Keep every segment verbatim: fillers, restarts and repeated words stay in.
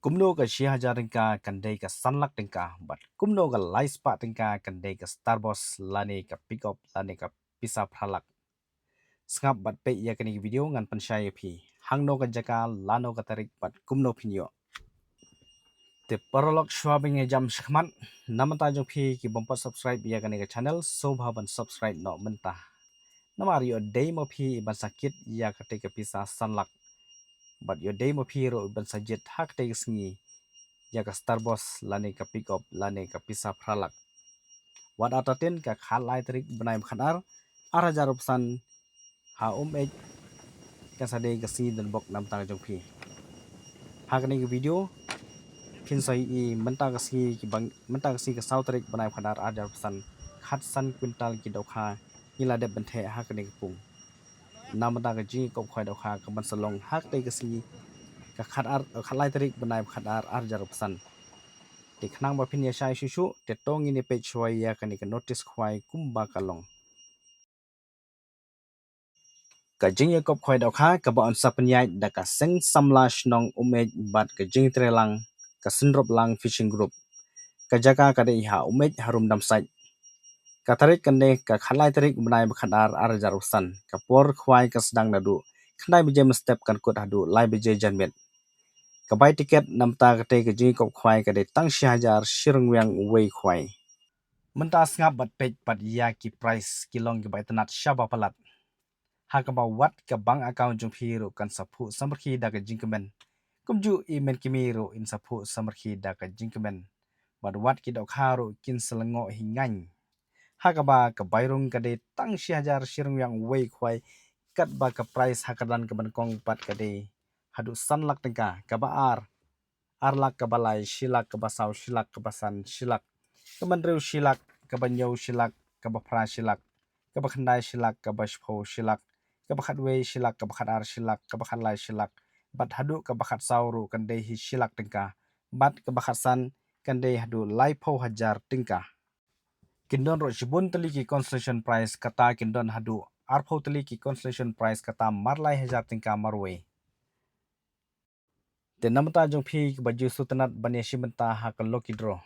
Kumno ka shi hajar tyngka kan dei ka san lak tyngka, bad kumno ka lai spah tyngka kan dei ka Starboss lane ka Pickup lane ka pisa phra lak. Sngap bad peit ïa kane ka video, ngan pynshai ïa phi hangno ka jaka, lano ka tarik bad kumno phin ïoh. Te paralok, shuwa ban ïa jam shakhmat, na ka bynta jong phi ki bym pat subscribe ïa kane ka channel, sngewbha ban subscribe noh mynta. Namar ïoh dei ma phi ban sa kit ïa kata ka pisa san lak, bad ïoh dei ma phi ruh ban sa jied ha kata ka sngi ïa ka Starboss lane ka Pickup lane ka pisa phra lak. Wat artatien, ka khatlai tarik bnai ba khatar, ar hajar arphew san, ha Umeit, kan sa dei ka sngi donbok na ka bynta jong phi. Ha kane ka video phin sa ïohi mynta ka sngi ki bang, mynta ka sngi ka saw tarik bnai ba khatar ar hajar arphew san, khatsan kwintal ki dohkha ngi la dep ban theh ha kane ka pung. Na ka bynta ka jingïakop khwai dohkha ka ban sa long ha kata ka sngi, ka khatar, khatlai tarik bnai ba khatar ar hajar arphew san. Te khnang ba phin ïa shai shuh shuh, te to ngin ïa peit shuwa ïa kane ka notice khwai kumba ka long. Ka jingïakop khwai dohkha kaba yn sa pynïaid da ka Seng Samla Shnong Umeit bad ka Jingtreilang ka Synroplang Fishing Group. Ka jaka ka dei ha Umeit, harum Damsait. Ka tarik kan dei ka khatlai tarik bnai ba khatar ar hajar arphew san. Ka por khwai ka sdang naduh khyndai baje mynstep kan kut haduh lai baje janmiet. Ka bai tiket na ka bynta kata ka jingïakop khwai ka dei tang shi hajar shi ryngwiang uwei khwai. Mynta sngap bad peit pat ïa ki prize ki long kiba itynnad shaba palat. Ha kaba wat ka bank account jong phi ruh kan sa phuh samrkhie da ka jingkmen. Kumjuh i men kmie ruh in sa phuh samrkhie da ka jingkmen. Bad wat ki dohkha ruh kin sa lyngngoh hi ngaiñ. Ha kaba ka bai rung ka dei tang shi hajar shi ryngwiang uwei khwai, katba ka prize ha ka kyrdan kaba nyngkong pat ka dei haduh san lak tyngka, kaba ar, ar lak, kaba lai shi lak, kaba saw shi lak, kaba san shi lak, kaba hynriew shi lak, kaba hynñiew shi lak, kaba phra shi lak, kaba khyndai shi lak, kaba shiphew shi lak, kaba khatwei shi lak, kaba khatar shi lak, kaba khatlai shi lak, bad haduh kaba khatsaw ruh kan dei hi shi lak tyngka, bad kaba khatsan kan dei haduh laiphew hajar tyngka. Kin don ruh shibun tylli ki consolation prize, kata kin don haduh arphew tylli ki consolation prize, kata mar lai hajar tyngka marwei. Te na ka bynta jong phi kiba ju sngewtynnad ban ïashim bynta ha ka lucky draw,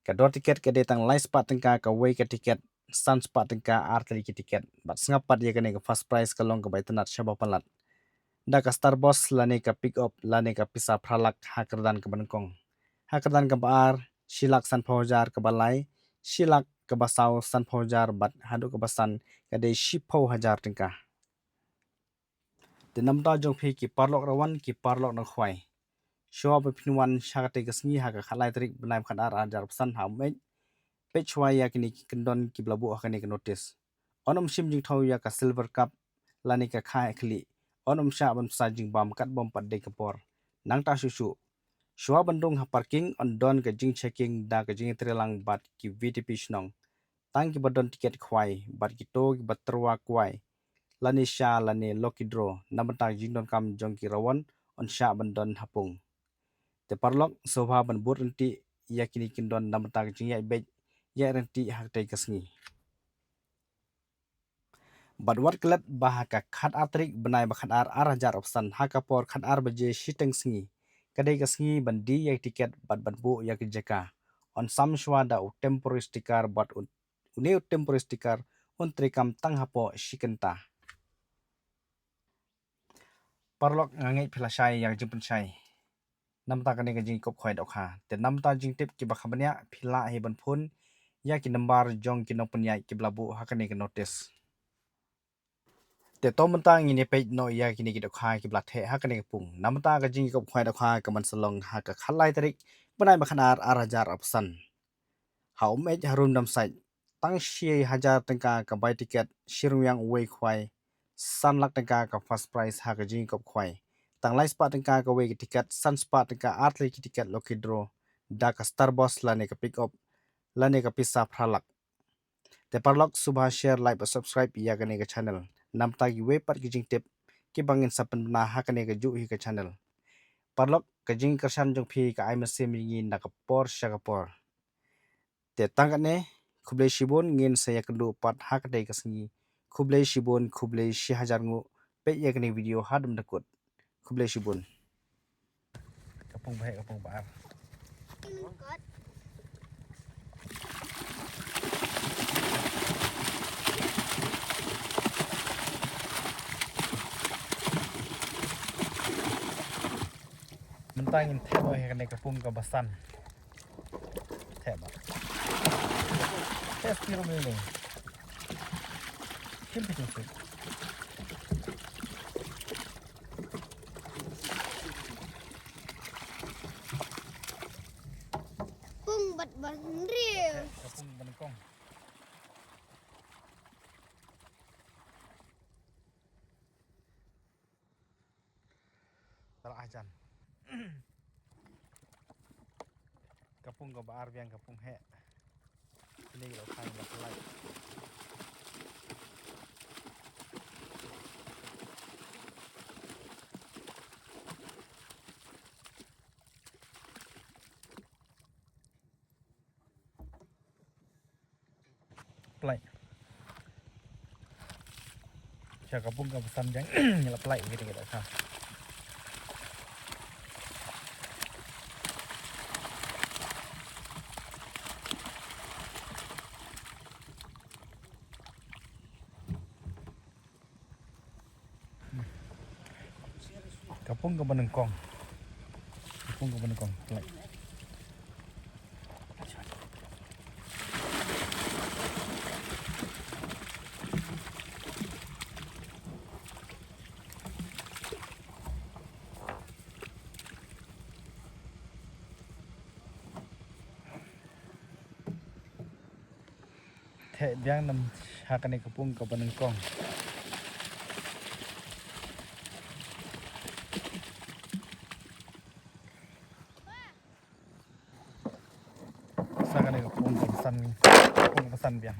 ka dor tiket ka dei tang lai spah tyngka kawei ka tiket, san spah tyngka ar tylli ki tiket. Bad sngap pat ïa kane ka first prize ka long kaba itynnad shaba palat, da ka Starboss lane ka Pickup lane ka pisa phra lak ha ka kyrdan kaba nyngkong. Ha ka kyrdan kaba ar, shi lak sanphew hajar, kaba lai, shi lak, kaba saw, sanphew hajar, bad haduh kaba san ka dei shiphew hajar tyngka. Te na ka bynta jong phi ki paralok rawan, ki paralok nongkhwai, shuwa ba phin wan sha kata ka sngi ha ka khatlai tarik bnai ba khatar ar hajar arphew san ha Umeit, peit shuwa ïa kine ki kyndon kiba la buh ha kane ka notice. Yn ym shim jingthaw ïa ka Silver Cup lane ka kha khlieh. Yn ym shah ban pynsa jingbam katba ym pat dei ka por. Nangta shuh shuh, shuwa ban rung ha parking yn don ka jingchecking da ka Jingtreilang bad ki VDP shnong. Tang kiba don tiket khwai bad kito kiba tyrwa khwai lane sha lane lucky draw na ka bynta ka jingdonkam jong ki rawan yn shah ban don ha pung. Te paralok, sngewbha ban bud ryntih ïa kine ki kyndon na ka bynta ka jingïaid beit, ïaid ryntih ha katei ka sngi. Bad wat klet ba ha ka khatar tarik bnai ba khatar ar hajar arphew san, ha ka por khatar baje shiteng sngi, ka dei ka sngi ban die ïa ki tiket bad ban buh ïa ki jaka. Yn sam shuwa da u temporary sticker bad u, une u temporary sticker un treikam tang hapoh shi kynta. Paralok, nga ngeit phi la shai ïa ka jingpynshai na ka bynta kane ka jingïakop khwai dohkha. Te na ka bynta jingtip kiba kham bniah, phi lah hi ban phone ïa ki number jong ki nongpynïaid kiba la buh ha kane ka notice. Te to mynta ngin ïa peit noh ïa kine ki dohkha kiba la theh ha kane ka pung. Na ka bynta ka jingïakop khwai dohkha ka ban sa long ha ka khatlai tarik bnai ba khatar ar hajar arphew san. Ha Umeit, harum Damsait, tang shi hajar tyngka ka bai tiket, shi ryngwiang uwei khwai, san lak tyngka ka first prize ha ka jingïakop khwai. Tang lai spah tyngka kawei ka tiket, san spah tyngka ar tylli ki tiket lucky draw, da ka Starboss lane ka Pickup lane ka pisa phra lak. Te paralok, sngewbha share, like bad subscribe ïa kane ka channel. Na ka bynta kiwei pat ki jingtip kiba ngin sa pynbna ha kane kajuh hi ka channel. Paralok, ka jingkyrshan jong phi ka ai mynsiem ïa ngi na ka por sha ka por. Te tang katne, khublei shibun, ngin sa ïakynduh pat ha katei ka sngi. Khublei shibun, khublei shi hajar nguh, peit ïa kane ka video haduh mynta kut. Khublei shibun. Ka Pung ba heh, ka pung ba ar. Mynta ngin thep ïa kane ka pung kaba san. Thep ba. Thep stir mini. Kim pitu sik. Pung bad ba hynriew. Ka pung ba nyngkong. Tala ajan. Ka pung kaba ar biang ka pung heh. Kine ki la khang la pynlait. Pynlait. Sha ka pung kaba san biang ngi la pynlait ïa kine ki dohkha. Ka pung kaba nyngkong. Ka pung kaba nyngkong. Pynlait. Thep biang nam ha kane ka pung kaba nyngkong. Sa kane ka pung kaba san, pung kaba san biang.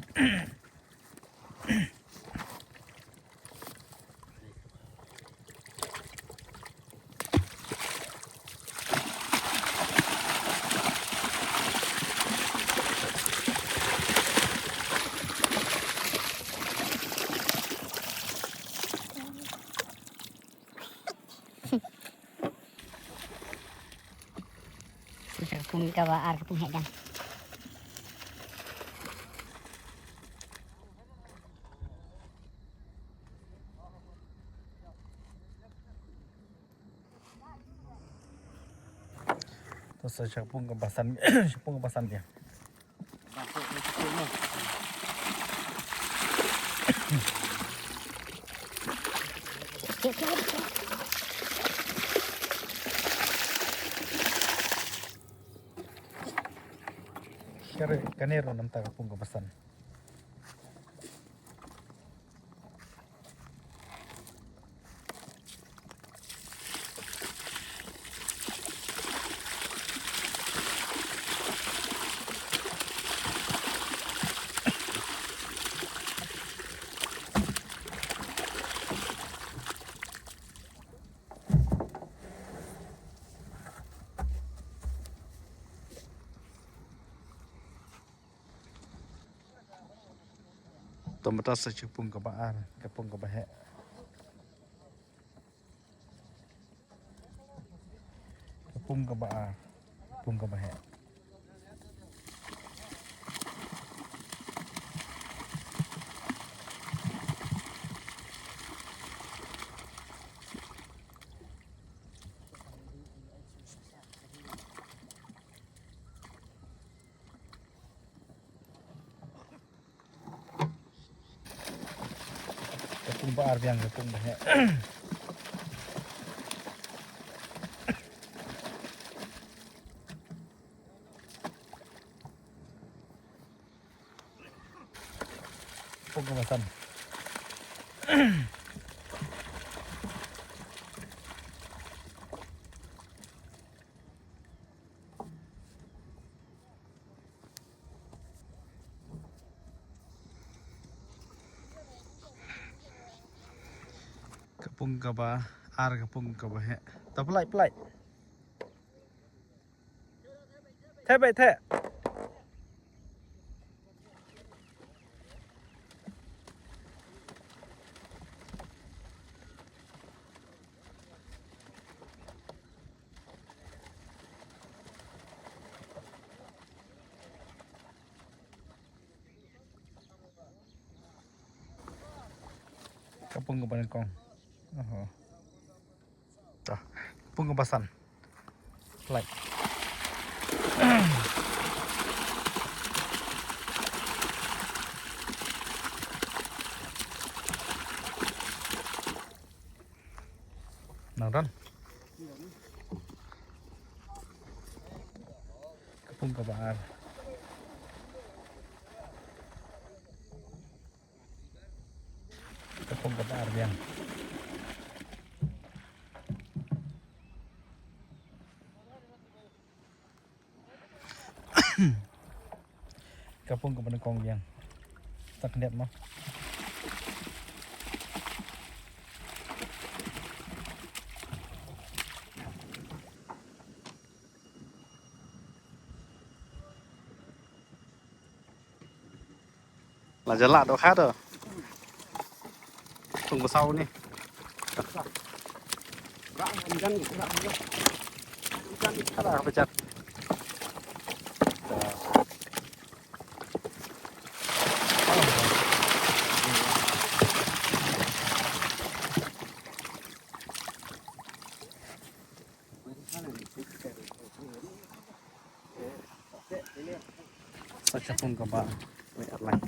Ka pung kaba ar ka pung heh jan. To sa sha pung kaba san, sha pung kaba san biang. Kane ruh namar ka pung kaba san. To mynta sa sha ka pung kaba ar, ka pung kaba heh. Ka pung kaba ar, ka pung kaba heh. Ka pung ba ar biang, ka pung ba heh. Pung kaba san. Ka pung kaba ar, ka pung kaba heh. Ta pynlait, pynlait. Thep beit, thep. Pung kaba nyngkong. Oho. Tah, pung kaba san. Lai. Nang don. Ka pung kaba ar. Ka pung kaba ar biang. Ka pung kaba nyngkong biang. Tak net mo. La jala do kha do. Tung ko sau ni. Kha da ka pechat. Sa ka pung kaba wei ar lai.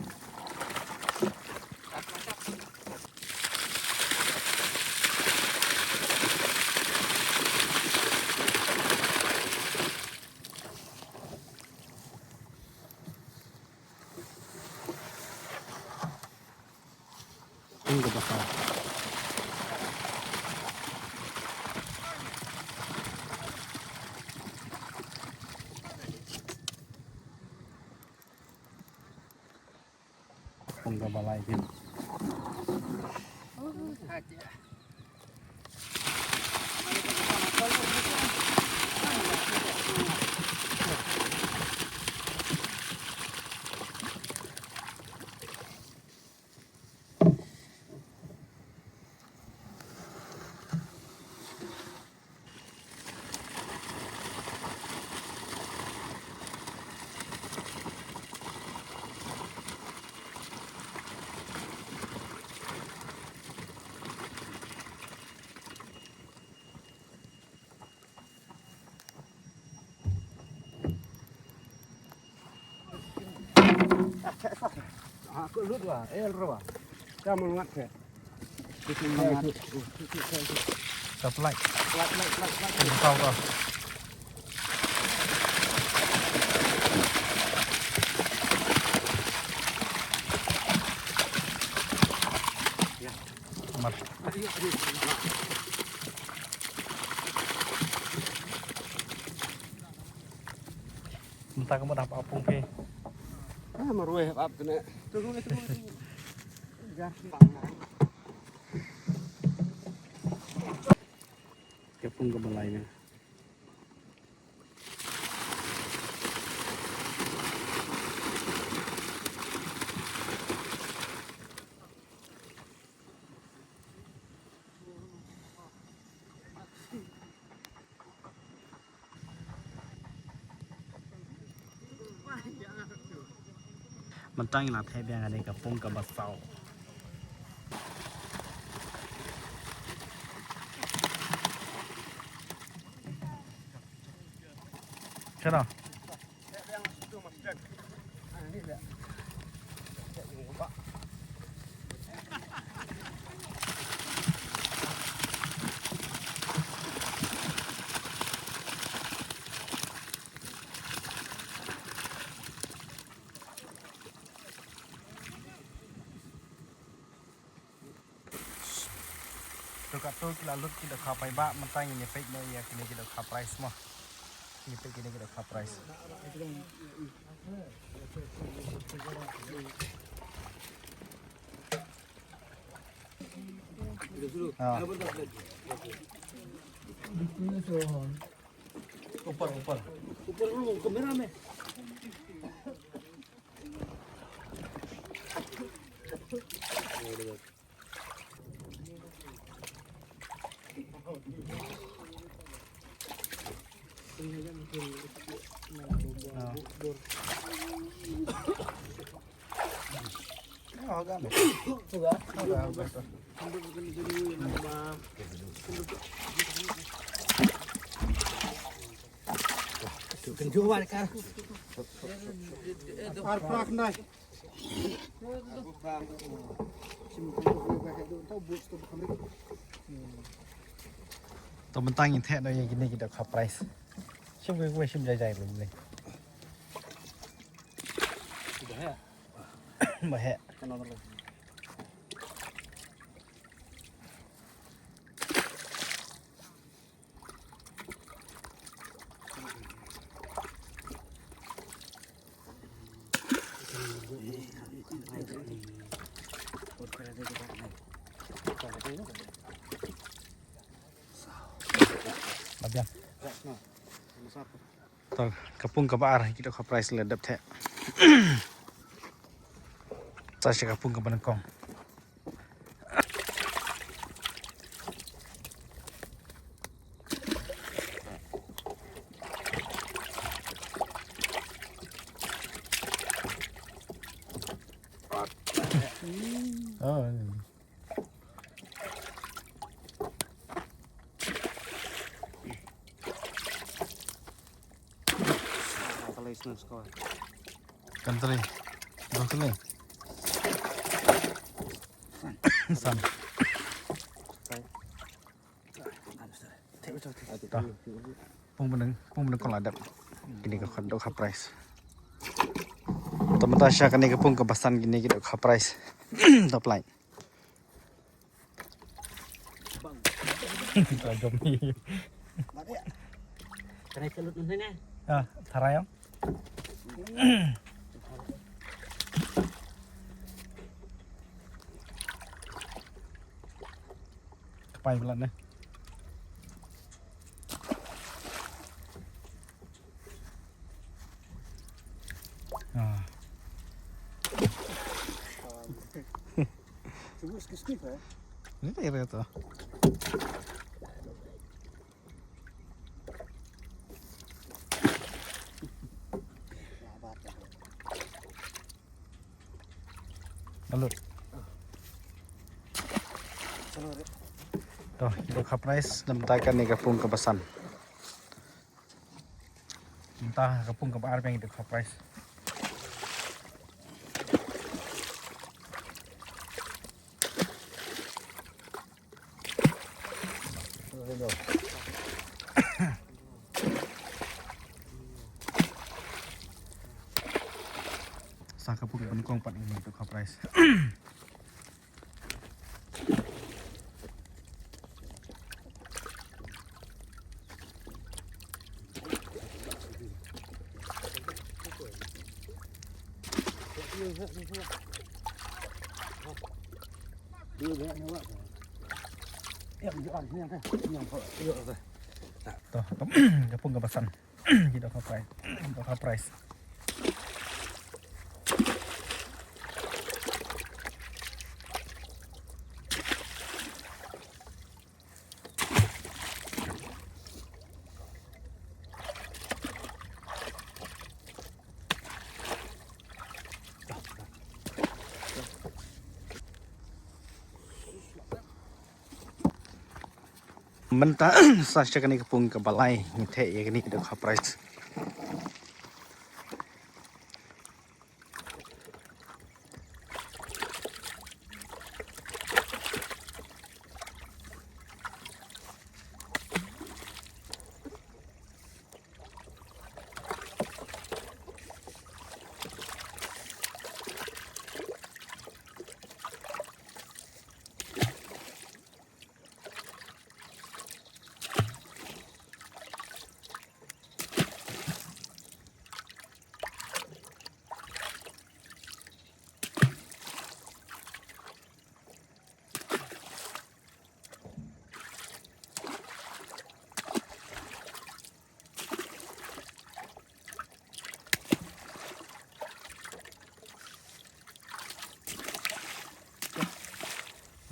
Pung kaba saw. Pung kaba lai phi. Ka plai. Plai, plai, plai, plai. Ka tau ka. Mar. Mynta ka mut hap ap pung phi. Ah, marwei hap ap kane. Ka pung kaba lai ne. Mynta ngi la thep biang ïa ka pung kaba saw. Chalo. To katto ki la lut ki dohkha paidbah, mynta ngin ïa peit noh ïa kine ki dohkha prize mo. Ngin ïa peit kine ki dohkha prize. Ah. Upar, upar. Upar dulu, kamera mein. Ah. Ah, hoga mein. Hoga? Hoga, hoga. To mynta ngin theh noh ïa kine ki dohkha prize. Shim kawei kawei, shim jai jai lum ne. Ba heh. Ba biang. To, ka pung kaba ar, ki dohkha prize la dep theh. Sa sha ka pung kaba nyngkong. Oh. Kan tali. Kan tali. Dua tali. San. Ta. Pung ba nyng, pung ba nyngkong la dep. Kine ki dohkha prize. To mynta sha kane ka pung kaba san, kine ki dohkha prize. Dap lai. Tharai ka lut mynta ne? Ah, tharai ong. Ka pai blat ne. Ah. Ni tak kira tu. Lalu. To, dohkha prize, namta kane ka pung kaba san. Mynta ka pung kaba ar biang, dohkha prize. Sa ka pung kaba nyngkong pat, ine dohkha prize. To, ka pung kaba san. Ki dohkha prize. Dohkha prize. Mynta sa sha kane ka pung kaba lai, ngi theh ïa kane ka dohkha prize.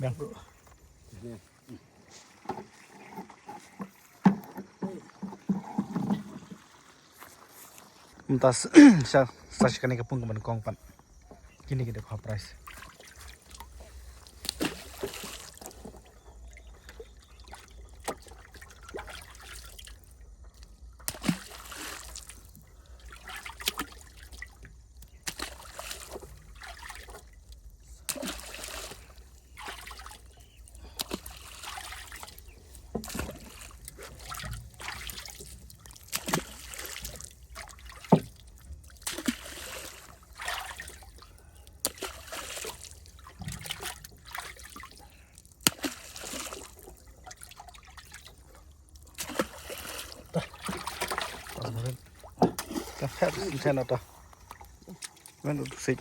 Biang. Mynta sa, sa sha kane ka pung kaba nyngkong pat. Kine ki dohkha prize. Her sen ta. Men tu sik.